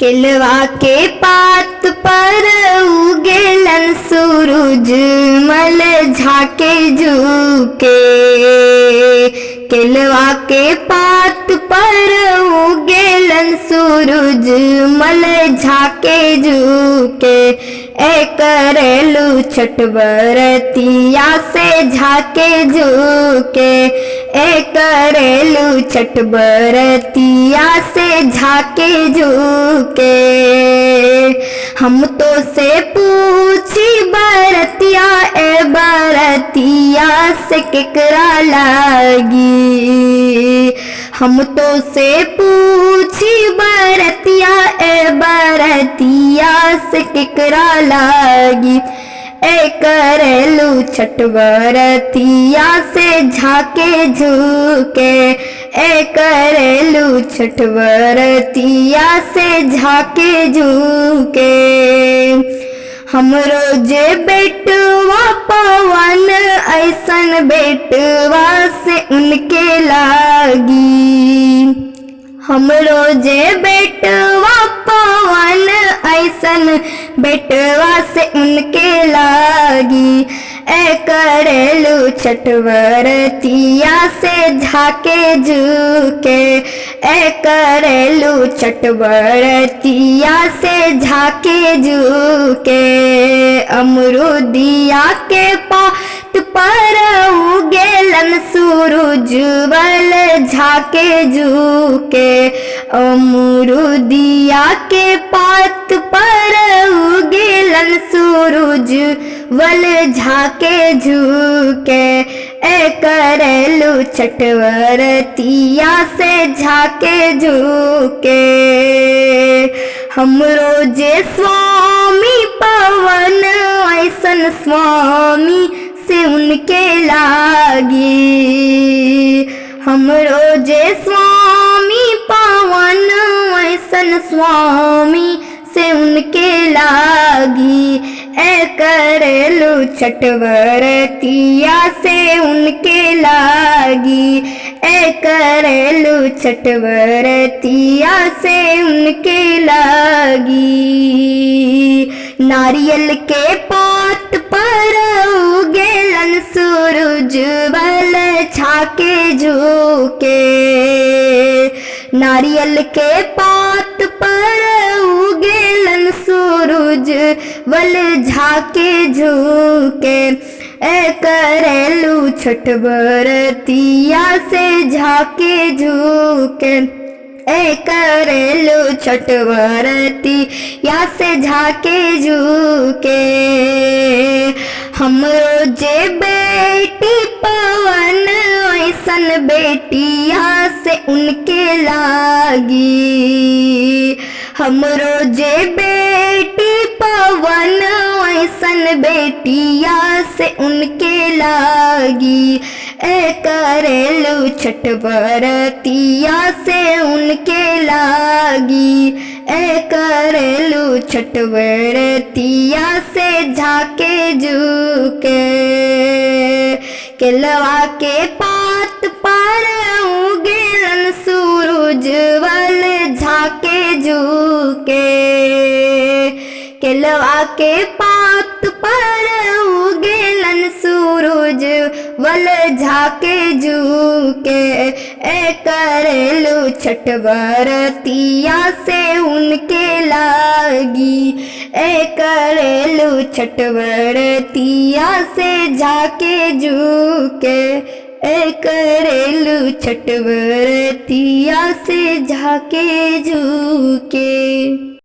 केलवा के पात पर उगेलन सूरज मल झाके झुके। केलवा के पात पर उगेलन सूरज मल झाके झुके। ए करेलू छठ बरतिया से झाके झुके। ए करेलू छठ बरतिया से झाके झुके। हम तो से पूछी बरतिया ए बरतिया से केकरा लागी। हम तो से पूछी बरतिया ए बरतिया से केकरा लागी। ए करेलू छठ बरतिया से झाके झुके। ए करेलू छठ बरतिया से झाके झुके। हमरो जे बेटवा पवन ऐसन बेटवा से उनके लागी। हमरो जे बेटवा पवन ऐसन बेटवा से उनके लागी। ए करेलू छठ बरतिया से झाके झुके। ए करेलू छठ बरतिया से झाके झुके। अमरूदिया के पात पर उगेलन सूरज बल झाके झुके। अमरूदिया के पात पर उगेलन सूरज वल झाके झुके। ए करेलू छठ बरतिया से झाके झुके। हमरो जे स्वामी पवन ऐसन स्वामी से उनके लागी। हमरो जे स्वामी पवन ऐसन स्वामी से उनके लागी। ए करेलू छठ बरतिया से उनके लागी। ए करेलू छठ बरतिया से उनके लागी। नारियल के पात पर उगेलन सूरज बल छाके झुके। नारियल के पात पर उगेलन सूरज बल झाके झुके। ए करेलू छठ बरतिया से झाके झुके। ए करेलू छठ बरतिया से झाके झुके। हमरो जे बेटी पवन ऐसन बेटिया से उनके लागी। हमरो जे बेटी पवन ऐसन बेटिया से उनके लागी। ए करेलू छठ बरतिया से उनके लागी। ए करेलू छठ बरतिया से झाके झुके। केलवा के पात पर उगेलन सूरज वल झाके झुके। केलवा के पात पर उगेलन सूरज वल झाके झुके। ए करेलू छठ बरतिया से उनके लागी। ए करेलू छठ बरतिया से झाके झुके। ए करेलू छठ बरतिया से झाके झुके।